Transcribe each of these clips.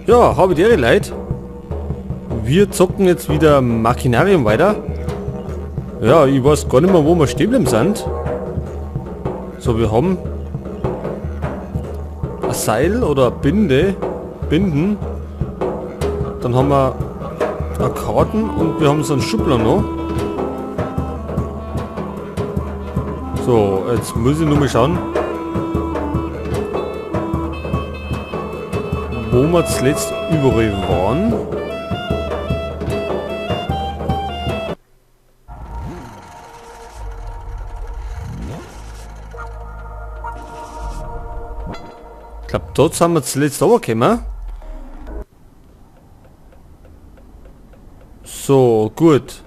Ja, habe die Ehre, Leute. Wir zocken jetzt wieder Machinarium weiter. Ja, ich weiß gar nicht mehr, wo wir stehen geblieben sind. So, wir haben ein Seil oder Binde, Binden. Dann haben wir eine Karten und wir haben so einen Schubler noch. So, jetzt muss ich nur mal schauen, wo wir zuletzt überall waren. Ich glaub, dort sind wir zuletzt runtergekommen. So, gut.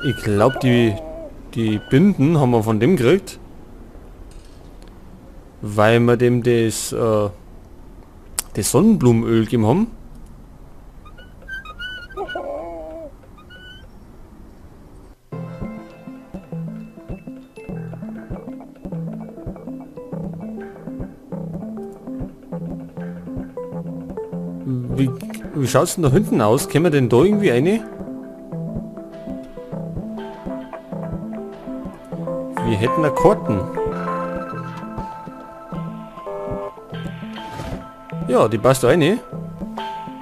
Ich glaub, die Binden haben wir von dem gekriegt. Weil wir dem das Sonnenblumenöl gegeben haben. Wie schaut's denn da hinten aus? Können wir denn da irgendwie eine? Wir hätten eine Karten. Ja, die passt da rein.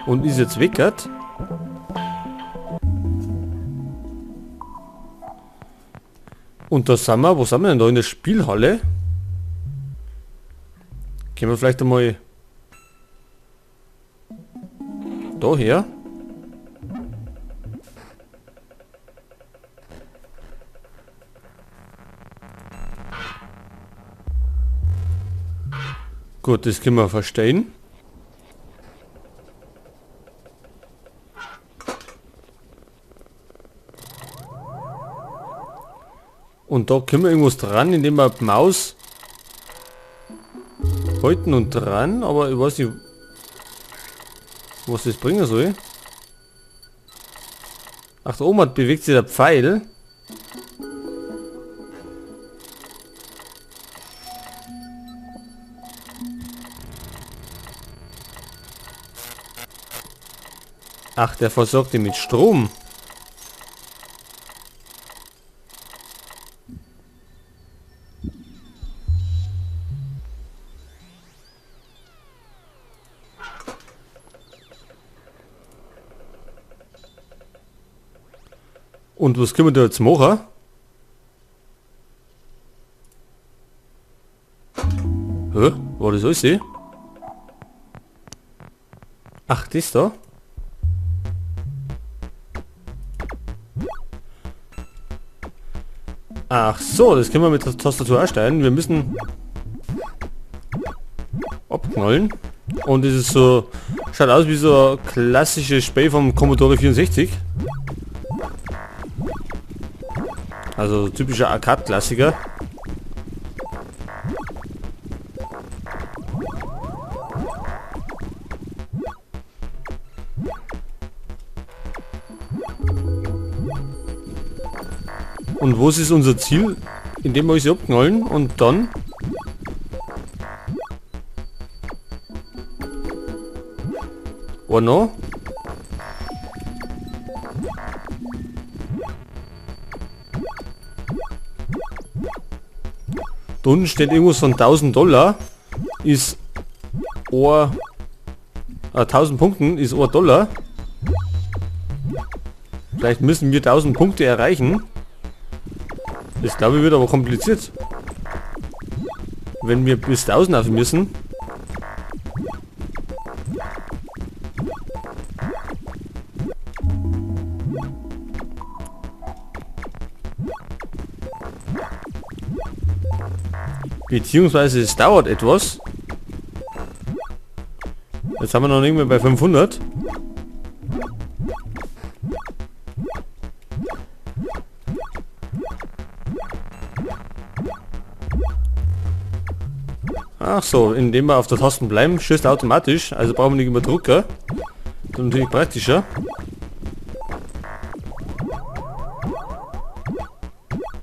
Und ist jetzt weg. Und da sind wir, wo sind wir denn da? In der Spielhalle? Können wir vielleicht einmal da her? Gut, das können wir verstehen. Und da können wir irgendwas dran, indem wir die Maus halten und dran, aber ich weiß nicht, was das bringen soll. Ach, da oben bewegt sich der Pfeil. Ach, der versorgt ihn mit Strom. Und was können wir da jetzt machen? Hä? War das alles? Ach, das da? Ach so, das können wir mit der Tastatur erstellen. Wir müssen abknallen. Und es ist so, schaut aus wie so ein klassisches Spiel vom Commodore 64. Also typischer Arcade-Klassiker. Und wo ist unser Ziel? Indem wir uns abknallen und dann... Oh no. Da unten steht irgendwas von 1000 Dollar. Ist 1000 Punkten ist 1 Dollar. Vielleicht müssen wir 1000 Punkte erreichen. Das glaube ich wird aber kompliziert. Wenn wir bis 1000 auf müssen. Beziehungsweise es dauert etwas. Jetzt haben wir noch nicht mehr bei 500. Ach so, indem wir auf der Tasten bleiben, schießt automatisch. Also brauchen wir nicht immer Drucker. Das ist natürlich praktischer.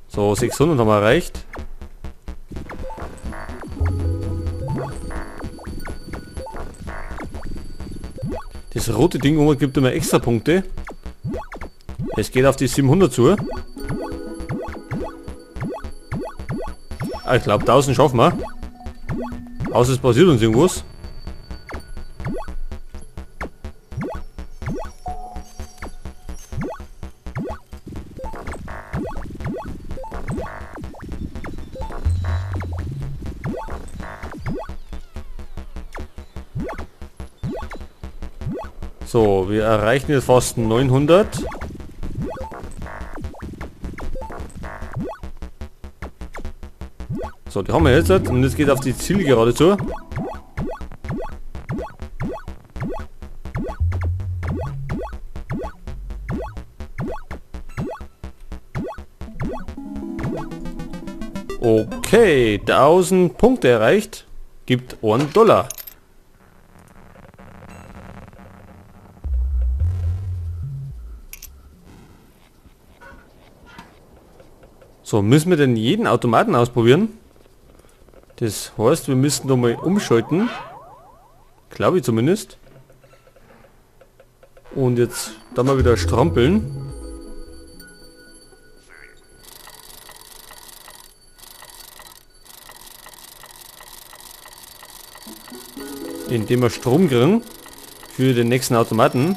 So, 600 haben wir erreicht. Das rote Ding oben gibt immer extra Punkte. Es geht auf die 700 zu. Ah, ich glaube 1000 schaffen wir. Außer es passiert uns irgendwas. So, wir erreichen jetzt fast 900. So, die haben wir jetzt. Und jetzt geht auf die Zielgerade zu. Okay, 1000 Punkte erreicht. Gibt $1. So, müssen wir denn jeden Automaten ausprobieren? Das heißt, wir müssen noch mal umschalten. Glaube ich zumindest. Und jetzt da mal wieder strampeln. Indem wir Strom kriegen für den nächsten Automaten.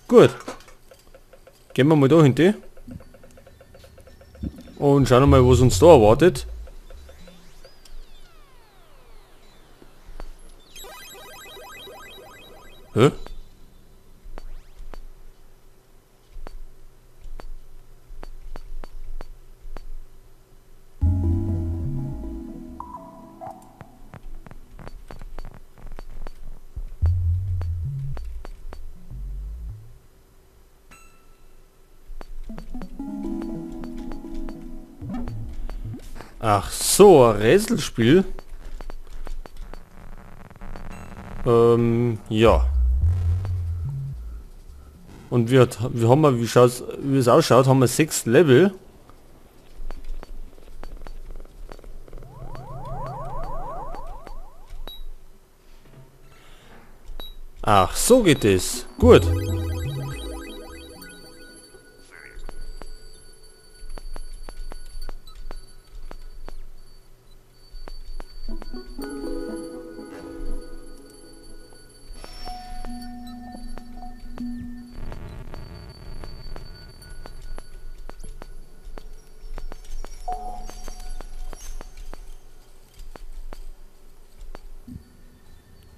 Gut. Gehen wir mal da hinten. Und schauen wir mal, was uns da erwartet. Hä? Ach so, ein Rätselspiel. Ja. Und wir haben mal, wie es ausschaut, haben wir 6 Level. Ach, so geht es. Gut.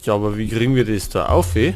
Ja, aber wie kriegen wir das da auf, eh?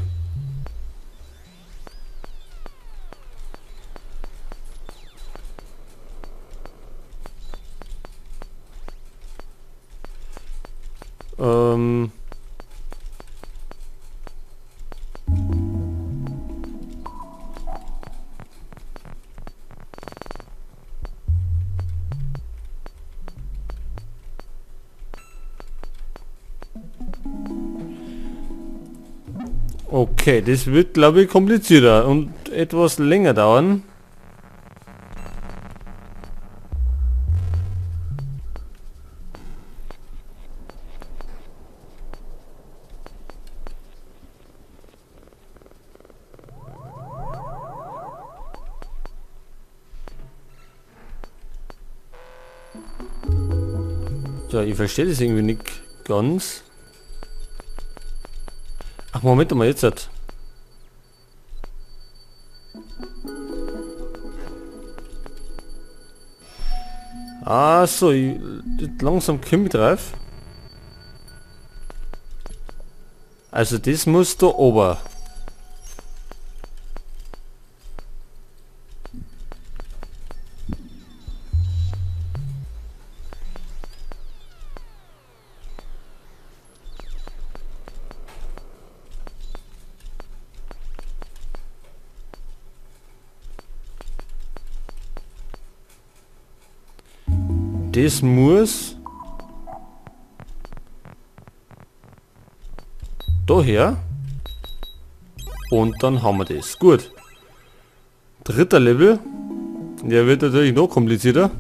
Okay, das wird, glaube ich, komplizierter und etwas länger dauern. Ja, ich verstehe das irgendwie nicht ganz. Ach, Moment mal, jetzt hat. Ah, so, ich, langsam komme ich drauf. Also das muss da oben. Das muss daher und dann haben wir das. Gut. Dritter Level. Der wird natürlich noch komplizierter.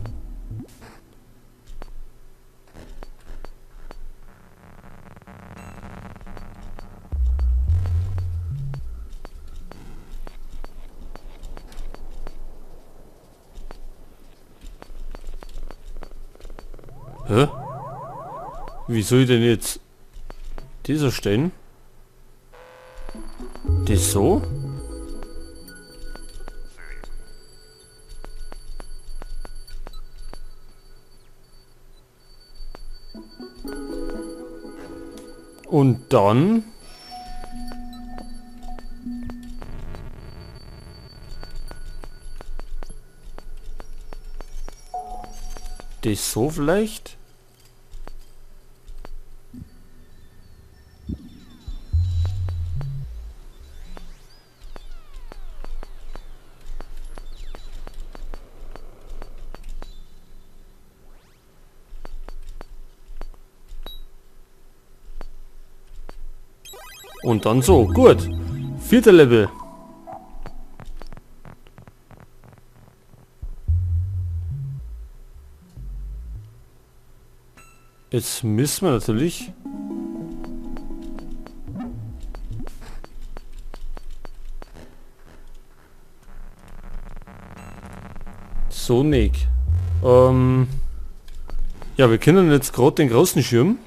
Hä? Wie soll ich denn jetzt dieser stehen? Das so? Und dann... Das so vielleicht? Und dann so. Gut. 4. Level. Jetzt müssen wir natürlich... So nicht. Ja, wir können jetzt gerade den großen Schirm.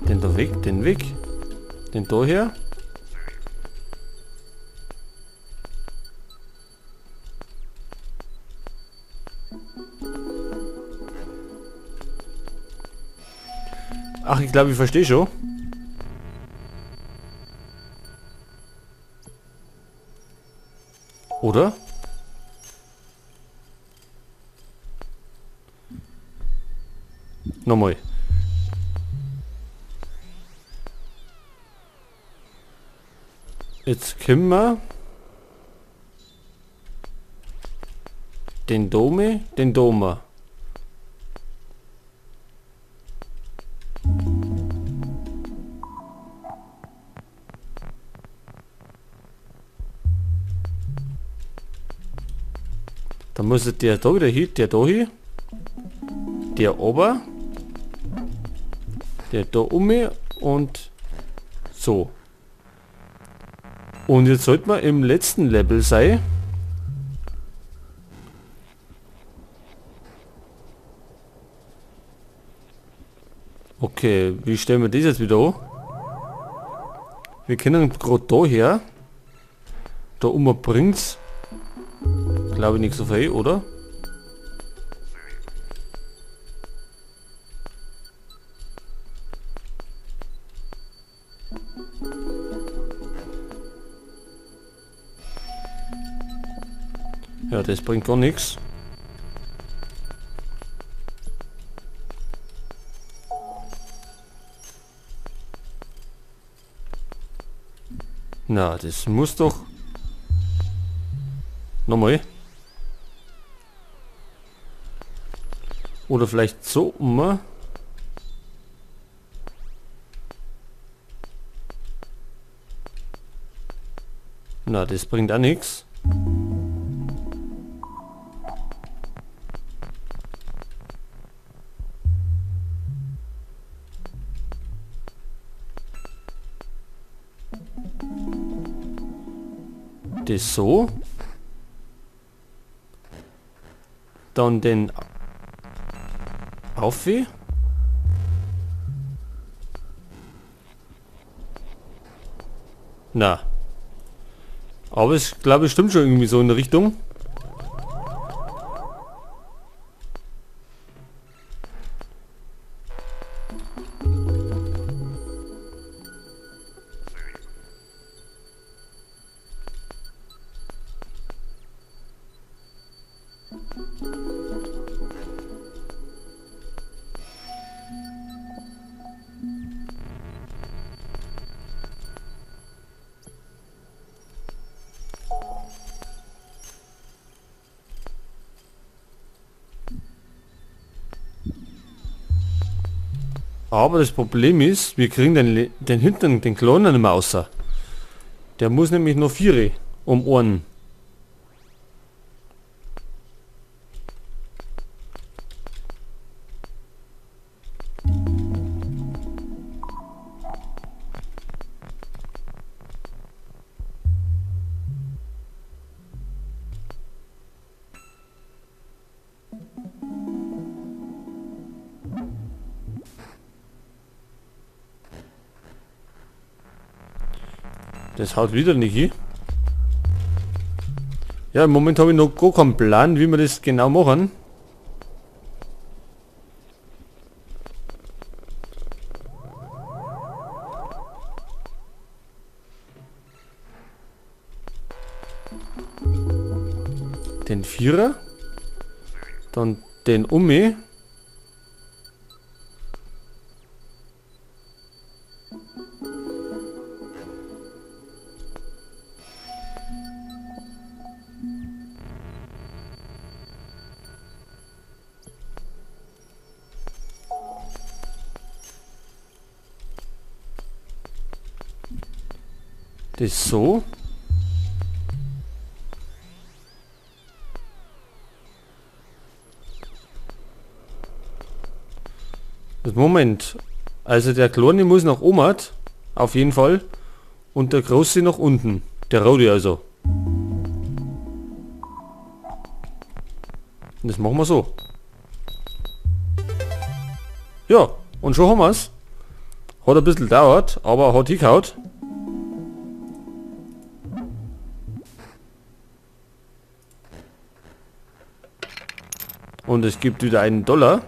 Den da weg, den weg. Den da her. Ach, ich glaube, ich verstehe schon. Oder? Nochmal. Jetzt können wir den Dome, den Doma. Da muss der da wieder hin, der da hin, der ober, der da um und so. Und jetzt sollte man im letzten Level sein. Okay, wie stellen wir das jetzt wieder an? Wir können gerade da her. Da oben bringt's, glaube ich, nicht so viel, oder? Ja, das bringt gar nichts. Na, das muss doch... Nochmal. Oder vielleicht so immer. Na, das bringt auch nichts. Das so. Dann den Aufweh. Na. Aber es, glaube ich, stimmt schon irgendwie so in der Richtung. Aber das Problem ist, wir kriegen den hinteren, den Kloner nicht mehr außer. Der muss nämlich noch 4 um Ohren. Das haut wieder nicht hin. Ja, im Moment habe ich noch gar keinen Plan, wie wir das genau machen. Den Vierer, dann den Ummi. Das so. Moment. Also der Kleine muss nach oben, auf jeden Fall. Und der Große nach unten. Der Rote also. Und das machen wir so. Ja, und schon haben wir's. Hat ein bisschen gedauert, aber hat hingehauen. Und es gibt wieder $1.